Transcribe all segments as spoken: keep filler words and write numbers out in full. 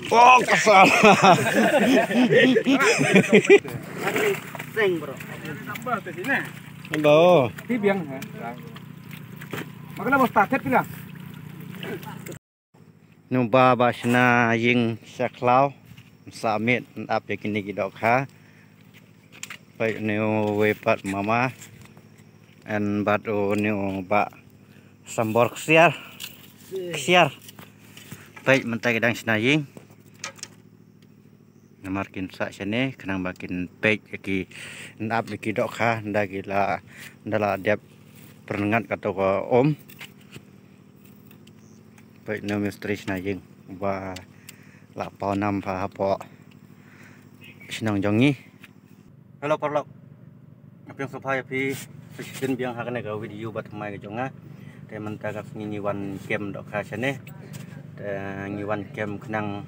Oh, kasar. Hello. Ti biang ha. Makala bos tatet pila. Nu ba ba shna ïing sha khlaw. Sa miet ap ïa kine ki dohkha. Peit une u wei pat mama. En bad une u ba sambor ksiar. Ksiar. Peit mynta ki dang shna ïing. Namar kin sah shane khnang ba kin peit ïa ki, nap ïa ki dohkha, nda ki la, nda la dep pyrngat kato ka um. Peit une u mistri shna ïing ba la paw nam pha hapoh shnong jong ngi. Hello paralok. Nga pdiang sngewbha ïa phi sa shisien biang ha kane ka video ba thymmai ka jong nga. Te mynta ka sngi ngi wan kem dohkha shane. Te ngi wan kem khnang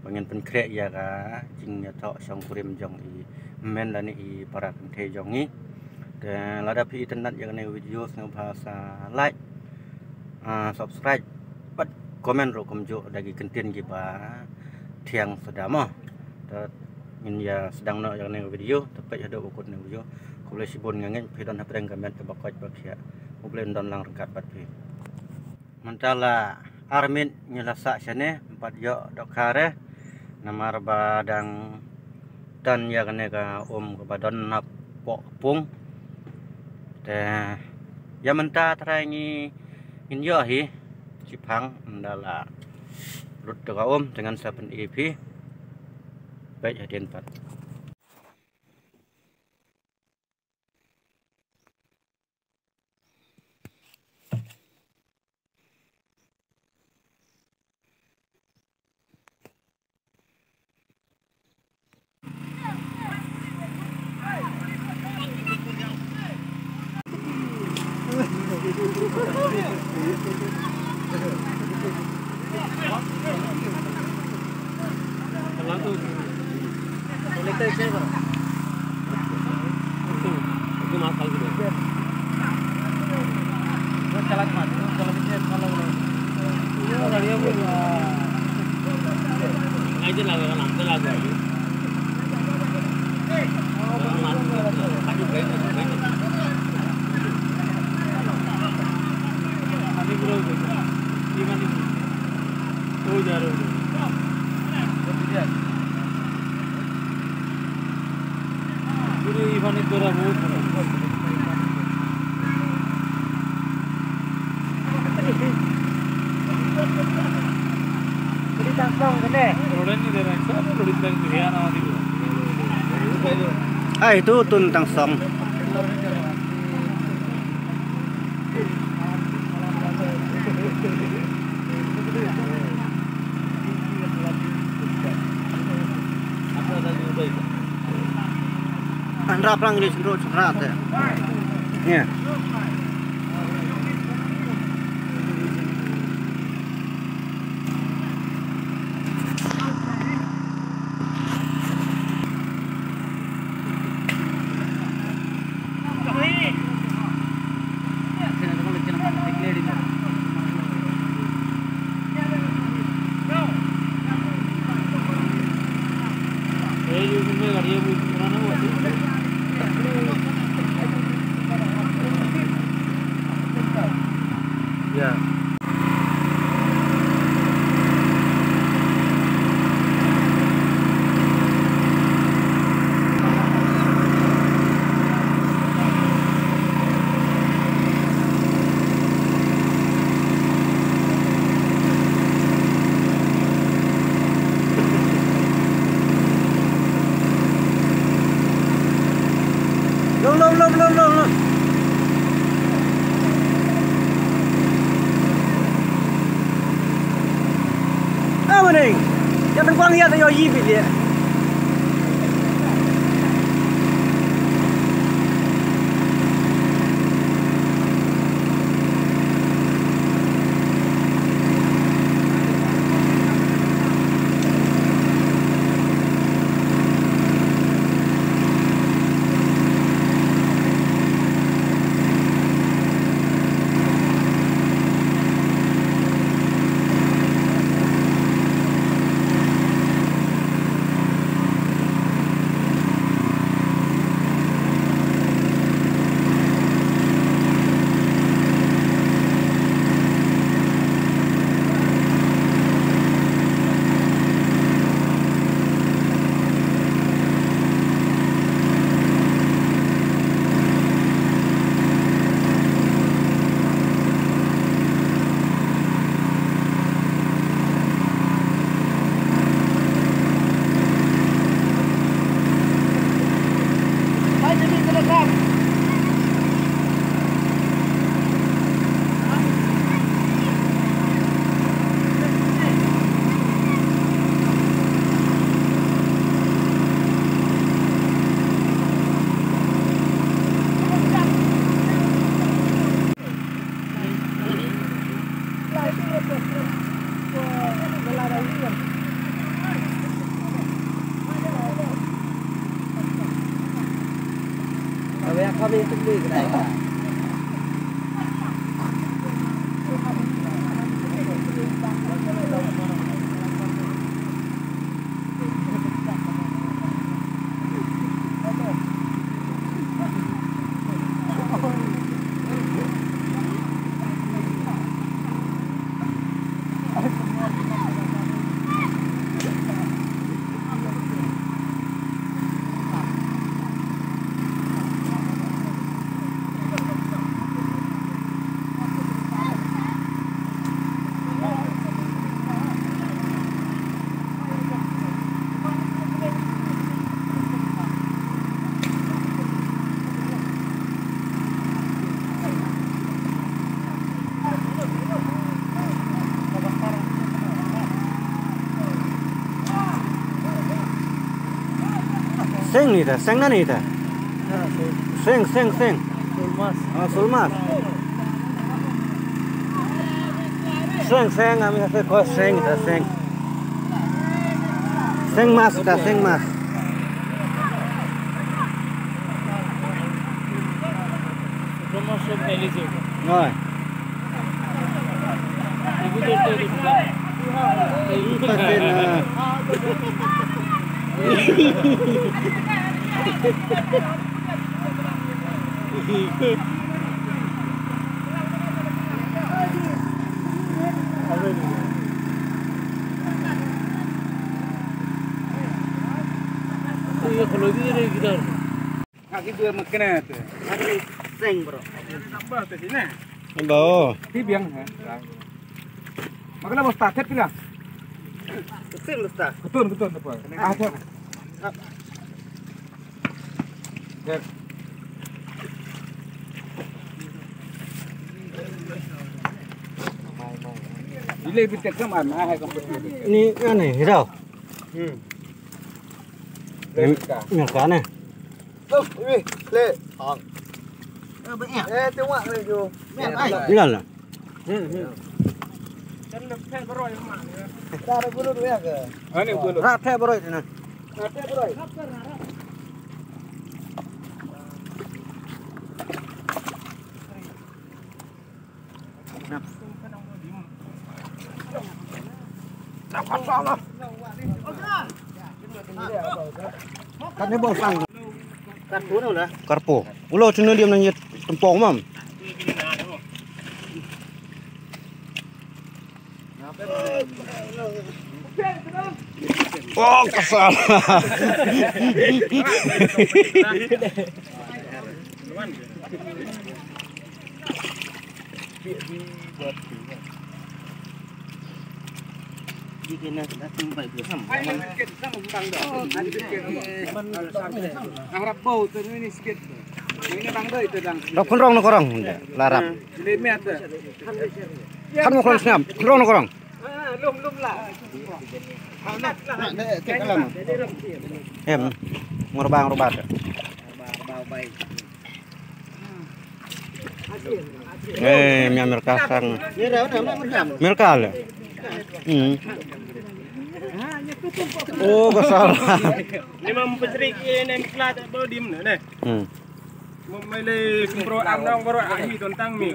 ba ngin pynkhreh ïa ka jingïathoh shongkurim jong i hynmen lane i para kynthei jong ngi. Te lada phi itynnad ïa kane ka video sngewbha sa like, ah, subscribe bad comment ruh kumjuh da ki kyntien kiba thiang suda mo. Te ngin ïa sdang noh ïa kane ka video, te peit haduh ba kut kane ka video. Khublei shibun, nga ngeit phi don hapdeng ka met kaba koit ba khiah. Khublei, don lang ryngkat bad phi. Mynta la ar minit ngi la sah shane, ym pat ïoh dohkha re. Namar ba dang tan ïa kane ka um kaba don hapoh pung. Te ïa mynta trai ngi ngin ïoh hi. Shiphang ynda la lut ka um te ngan sa pyni phi. Peit hadien pat. Ai, tu tun tang song. An rap lang ni sendok serat eh. Ya. Ya. Long, long, long, long, long, long. Ah, maning. Ïa tang kwang ïa ta ïoh yi bit ïa. Seng ni ta, seng na ni ta. Seng, seng, seng. Sulmas. Ah, sulmas. Seng, seng, ami kata ko seng ta, seng. Seng mas ta, seng mas. Oi. Nga ki dua makna tu. Nga ki seng, bro. Tambah tu sini. Ba. Ti biang ha. Makna bosta thet pila. Seng bosta. Betul, betul apa? Ah, thet. Thet. Ile bitek kam an, ah, hai kam betul. Ni ane, hidau. Hmm. Ni, ni ka ne. Tuh, wih, le. Eh, tengok lagi tu. Ila la. Hmm, hmm. Dah ada bulu tu ya ke? Ah, ni bulu. Rat teh boroi sini. Rat teh boroi. Karpo. Ulo chuna diam nang yet tempong mam. Oh, kasar. Rap khun rong na korong. Larap. Kan mo khun sngap. Khun rong na korong. Em, ngor bang robat. Eh, mi Amerika sang. Amerika le. Hmm. Oh, kasar. Ni mam pesri ke nem klat bo dim ne. Hmm. Mo mai le kumpro am dong bro ahi tontang mi.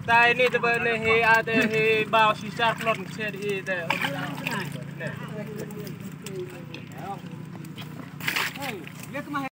Tai ni te ba ne he a te he ba sisar plot se di te.